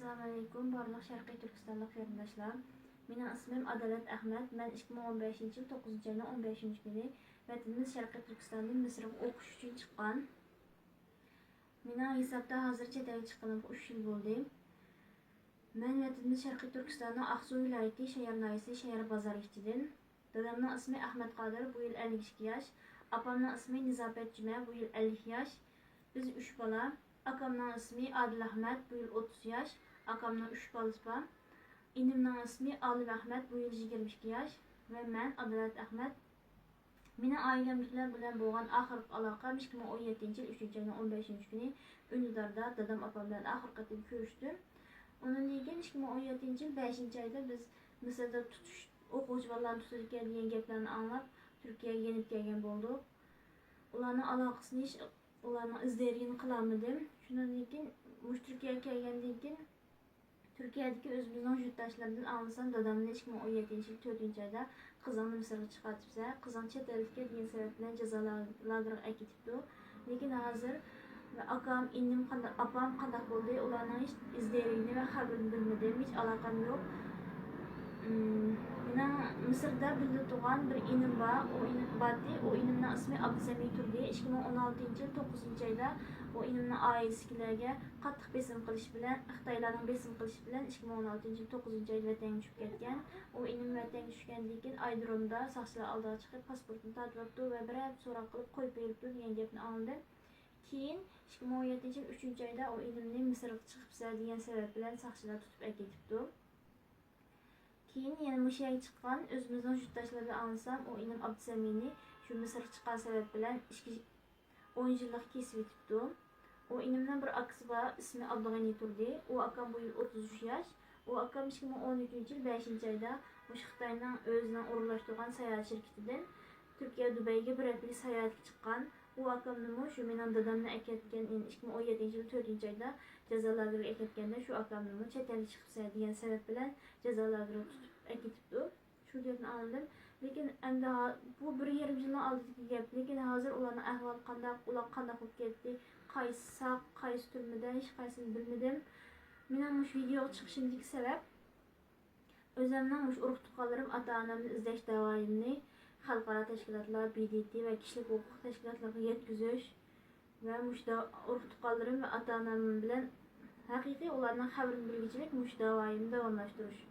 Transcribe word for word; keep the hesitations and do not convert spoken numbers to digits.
ئەسسالامۇئەلەيكۇم، بارلىق شەرقىي تۈركىستانلىق قېرىنداشلار. مېنىڭ ئىسمىم ئادالەت ئەخمەت. مەن ئىككى مىڭ ئون بەشىنچى يىل توققۇزىنچى ئاينىڭ ئون بەشىنچى كۈنى ۋەتىنىمىز شەرقىي تۈركىستاندىن مىسىرغا ئوقۇش ئۈچۈن چىققان. مېنىڭ ھېسابتا ھازىر چەت ئەلگە چىققىنىمغا ئۈچ يىل بولدى. مەن ۋەتىنىمىز شەرقىي تۈركىستاننىڭ ئاقسۇ ۋىلايىتى شايار ناھىيەسى شايار بازار ئىچىدىن. دادامنىڭ ئىسمى ئەخمەت قادىر، بۇ يىل ئەللىك ئىككى ياش. ئاپامنىڭ ئىسمى نىزاپەت جۈمە، بۇ يىل ئەللىك ياش. بىز ئۈچ بالا. ئاكامنىڭ ئىسمى ئادىل ئەخمەت، بۇ يىل ئوتتۇز ياش. ئاكامنىڭ ئۈچ بالىسى بار. ئىنىمنىڭ ئىسمى ئالىم ئەخمەت، بۇ يىل يىگىرمە ئىككى ياش. ۋە مەن ئادالەت ئەخمەت. مېنىڭ ئائىلەمدىكىلەر بىلەن بولغان ئاخىرقى ئالاقەم ئىككى مىڭ ئون يەتتىنچى يىل ئۈچىنچى ئاينىڭ ئون بەشىنچى كۈنى ئۈندىداردا دادام ئاپام بىلەن ئاخىرقى قېتىم كۆرۈشتۈم. ئۇنىڭدىن كېيىن ئىككى مىڭ ئون يەتتىنچى يىل بەشىنچى ئايدا بىز مىسىردا تۇتۇش، ئوقۇغۇچى بالىلارنى تۇتىدىكەن دېگەن گەپلەرنى ئاڭلاپ، تۈركىيەگە يېنىپ كەلگەن بولدۇق. ئۇلارنىڭ ئالاقىسىنى ھېچ، ئۇلارنىڭ ئىز دېرىكىنى قىلالمىدىم. شۇنىڭدىن كېيىن، مۇشۇ تۈركىيەگە كەلگەندىن كېيىن، تۈركىيەدىكى ئۆزىمىزنىڭ يۇرتداشلىرىدىن ئاڭلىسام، دادامنى ئىككى مىڭ ئون يەتتىنچى يىل تۆتىنچى ئايدا قىزىڭنى مىسىرغا چىقارتىپسەن، قىزىڭ چەت ئەلدىكەن دېگەن سەۋەب بىلەن جازا لا-، لاگېرىغا ئەكېتىپتۇ. لېكىن ھازىر ئاكام، ئىنىم قانداق، ئاپام قانداق بولدى، ئۇلارنىڭ ھېچ ئىز دېرىكىنى ۋە خەۋىرىنى بىلمىدىم، ھېچ ئالاقەم يوق. مم، مېنىڭ مىسىردا بىللە تۇغان بىر ئىنىم بار، ئۇ ئىنىم بارتى، ئۇ ئىنىمنىڭ ئىسمى ئابدۇسەمى تۇردى. ئىككى مىڭ ئون ئالتىنچى يىل توققۇزىنچى ئايدا ئۇ ئىنىمنىڭ ئائىلىسىدىكىلەرگە قاتتىق بېسىم قىلىش بىلەن، خىتايلارنىڭ بېسىم قىلىشى بىلەن ئىككى مىڭ ئون ئالتىنچى يىل توققۇزىنچى ئايدا ۋەتەنگە چۈشۈپ كەتكەن. ئۇ ئىنىم ۋەتەنگە چۈشكەندىن كېيىن ئايرودرومدا ساقچىلار ئالدىغا چىقىپ، پاسپورتىنى تارتىۋاپتۇ ۋە بىرەر سوراق قىلىپ قويۇپ بېرىپتۇ دېگەن گەپنى ئاڭلىدىم. كېيىن ئىككى مىڭ ئون يەتتىنچى يىل ئۈچىنچى ئايدا ئۇ ئىنىمنى مىسىرغا چىقىپسەن دېگەن سەۋەب بىلەن ساقچىلار تۇتۇپ ئەكېتىپتۇ. كېيىن يەنە مۇشۇ يەرگە چىققان ئۆزىمىزنىڭ يۇرتداشلىرىدىن ئاڭلىسام، ئۇ ئىنىم ئابدۇسەمىنى شۇ مىسىرغا چىققان سەۋەب بىلەن ئىككى، ئون يىللىق كېسىۋېتىپتۇ. ئۇ ئىنىمنىڭ بىر ئاكىسى بار، ئىسمى ئابدۇغېنى تۇردى. ئۇ ئاكام بۇ يىل ئوتتۇز ئۈچ ياش. ئۇ ئاكام ئىككى مىڭ ئون ئۈچىنچى يىل بەشىنچى ئايدا مۇشۇ خىتاينىڭ ئۆزىنىڭ ئورۇنلاشتۇرغان ساياھەت شىركىتىدىن تۈركىيە دۇبەيگە بىر ھەپتىلىك ساياھەتكە چىققان. ئۇ ئاكامنىمۇ شۇ مېنىڭ دادامنى ئەكەتكەن، يەنى ئىككى مىڭ ئون يەتتىنچى يىل تۆتىنچى ئايدا جازا لاگېرىغا ئەكەتكەندە، شۇ ئاكامنىمۇ چەت ئەلگە چىقىپسەن دېگەن سەۋەب بىلەن جازا لاگېرىغا تۇتۇپ ئەكېتىپتۇ. شۇ گەپنى ئاڭلىدىم. لېكىن ئەمدى ھا-، بۇ بىر يېرىم يىلنىڭ ئالدىدىكى گەپ. لېكىن ھازىر ئۇلارنىڭ ئەھۋالى قانداق، ئۇلار قانداق بولۇپ كەتتى، قايسى ساق، قايسى تۈرمىدە، ھېچقايسىنى بىلمىدىم. مېنىڭ مۇشۇ ۋىدېئوغا چىقىشىمدىكى سەۋەب، ئۆزۈمنىڭ مۇشۇ ئۇرۇق-تۇغقانلىرىم، ئاتا-ئانامنى ئىزدەش داۋايىمنى خەلقئارا تەشكىلاتلار، ب د ت ۋە كىشىلىك ھوقۇق تەشكىلاتلىرىغا يەتكۈزۈش ۋە مۇشۇ دا-، ئۇرۇق-تۇغقانلىرىم ۋە ئاتا-ئانام بىلەن ھەقىقىي ئۇلارنىڭ خەۋىرىنى بىلگۈچىلىك مۇشۇ داۋايىمنى داۋاملاشتۇرۇش.